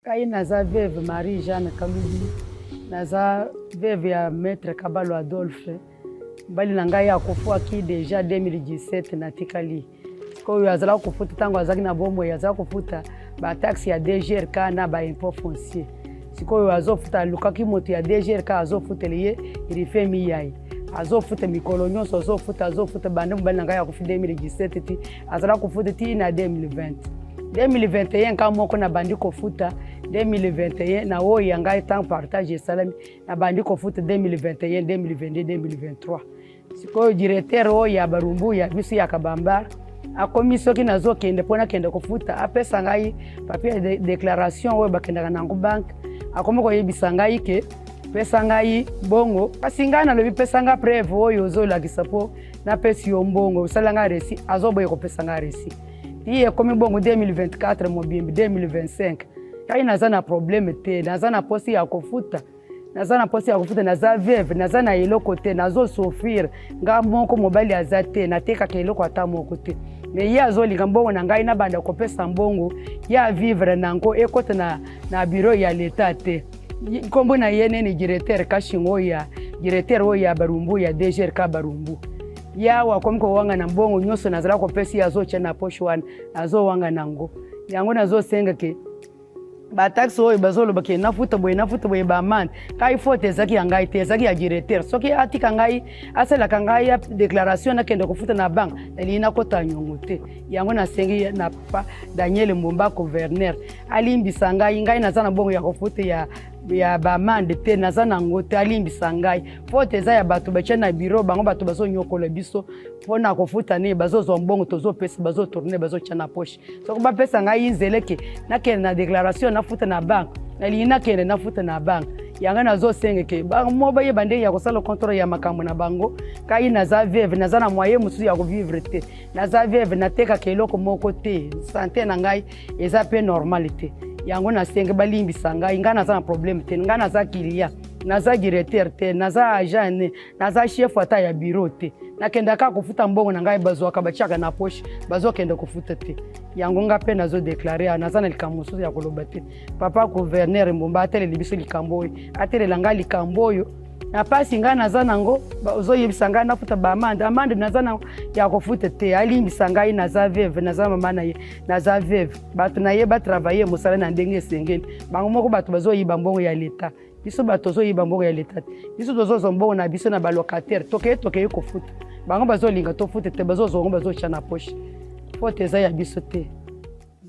Ngai naza veuve Marie Jeanne Kalubi, naza veuve ya maître Kabalo Adolphe. Mobali na ngai akufuaki deja 2017, natikali sikoyo. Azalaka kofuta ntango azalaki na bomoi, azalaka kofuta bataxe ya DGRK na baimpôt foncier. Sikoyo azofuta, alukaki moto ya DGRK azofutela ye, Rife Miyai, azofuta mikolo nyonso, azofuta, azofuta banda mobali na ngai akufi 2017 ti azalaka kofuta ti na 2020, 2021. Nka moko nabandi kofuta 2021 na oyo ya ngai. Ntango partage esalami, nabandi kofuta 2021, 2022, 2023. Sikoyo directeur oyo ya Barumbu ya biso ya Kabambare akomi, soki nazokende mpo nakende kofuta, apesa ngai papier ya déclaration oyo bakendaka nango banque. Akomi koyebisa ngai ke pesa ngai mbongo, kasi ngai nalobi: pesa ngai preuve oyo ozolakisa mpo napesi yo mbongo, osala ngai reçu. Azoboya kopesa ngai reçu. Ti ekomi bongo 2024 mobimbi, 2025. Ngai naza na problème te, naza na posi ya kofuta, naza na mposa ya kofuta. Naza veuve, naza na eloko te, nazosouffrir nga moko, mobali aza te, natekaka eloko ata moko te. Mais ye azolinga mbongo na ngai nabanda kopesa mbongo ye avivre nango, ekota na bureau ya leta te. Nkombo na ye nini? Directeur Kashingo, oyo ya directeur oyo ya Barumbu, ya DGRK Barumbu. Yawa akomi kowanga na mbongo nyonso nazala kopesa ye, azotya na poche wana, azowanga nango. Yango nazosenga ke bataxe oyo bazoloba ke nafuta boye, nafuta boye, baamende, ngai faute ezalaki ya ngai te, ezalaki ya directeur. Soki atika ngai, asalaka ngai ya déclaration, nakende kofuta na banque, nalingi nakota nyongo te. Yango nasengi na pa Daniel Mbomba, gouverneur, alimbisa ngai. Ngai naza na mbongo ya kofuta ya baamende te, naza nango te. Alimbisa ngai, faute eza ya bato batia na bureau. Bango bato bazonyokola biso mpona kofuta nini, bazozwa mbongo tozopesa, bazotourner, bazotya na poche. Soki bapesa ngai nzela ke nakende na déclaration, nafuta na banque, nalingi nakende nafuta na banque. Yango nazosenga ke mo bayeba ndenge ya kosala contrôle ya makambo na bango. Ngai naza veuve, naza na moyen mosusu ya kovivre te, naza veuve, natekaka eloko moko te, santé na ngai eza mpe normal te. Yango nasengi balimbisa ngai. Ngai naza na problème te, ngai naza client, naza directeur te, naza agent ne, naza chef ata ya bureau te. Nakendaka kofuta mbongo na ngai, bazwaka, batiaka na poche, bazokende kofuta te. Yango nga mpe nazodéclarer, naza na likambo mosusu ya koloba te. Papa gouverneur Mbomba ateleli biso likambo oyo, atelela ngai likambo oyo na pasi ngai naza nango. Ozoyebisa ngai nafuta baamende, amende naza na ya kofuta te. Alimbisa ngai, naza veuve, naza mama na ye, naza veuve. Bato na ye batravailler mosala na ndenge esengeli. Bango moko bato bazoyiba mbongo ya leta, biso bato tozoyiba mbongo ya leta te. Biso tozozwa mbongo na biso na balocataire, tokei kofuta, bango bazolinga tofuta te, bazozwa ngo, bazotya na poche. Faute eza ya biso te.